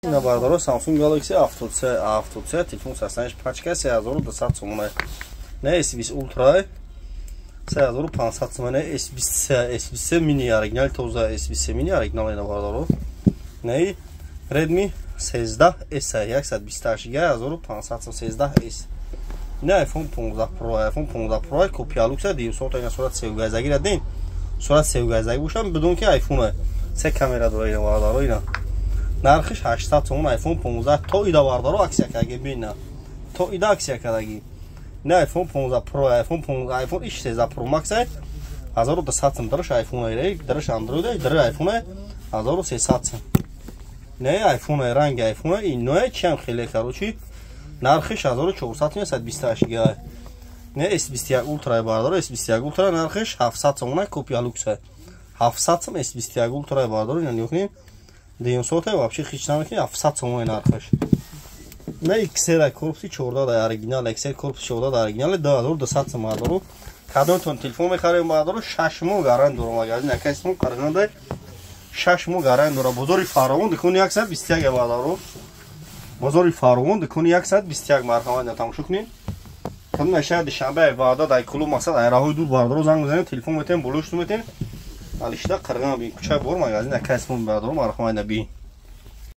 Ина, бародаро, Samsung Galaxy 73, 73 телефон састаниш пачка 3200 сомона. Не S20 Ultra 3500 сомона, S23, S23 mini оригинал тоза, S23 mini оригинал ина, бародаро. Не Redmi 13S 128 г 1500 сом, 13S. Не iPhone 15 Pro, iPhone 15 Pro копия люкса 200 ина, сурат севгазаги дин. Сурат севгазаги бошам, бидон ки iPhone се камера дора ина, бародаро, ина. Нархиш 800 сомон iPhone 15 то ида, бародаро, акция кардаги, бина. То ида акция кардаги. Не iPhone 15 Pro, iPhone 15, iPhone 16 Pro Max 1200 сом, дараш iPhone ай, дараш Android, дараш iPhone 1300 сом. Не iPhone, ранги iPhone иное чиам хеле, короче, нархиш 1400 128 г. Не S21 Ultra, бародаро, S21 Ultra нархиш 700 сомона, копия люкса. 700 сом S21 Ultra, бародаро, ина нигоҳ кунед. Дуюм соата вообще хич намекунед, 700 сомона нархиш. Не XR корпуси 14 да оригинал, XR корпуси 14 да оригинал 2200 сом, бародаро. Кадомтон телефон мехарем, бародаро, 6 моҳ гарант дорам, магазин акайсмон қарғанда 6 моҳ гарант дора. Бозори Фаровон, дукони 121, бародаро. Бозори Фаровон, дукони 121, марҳамат, тамошо кунед. Кадом шаҳр Душанбе ваъда дар клуб мақсад айраҳои дур, бародаро, занг мезанем, телефон метем, болош метем. Алишта Қирған бин, кӯчаи бор, магазин акайсмон, бародаро, марҳамат, би.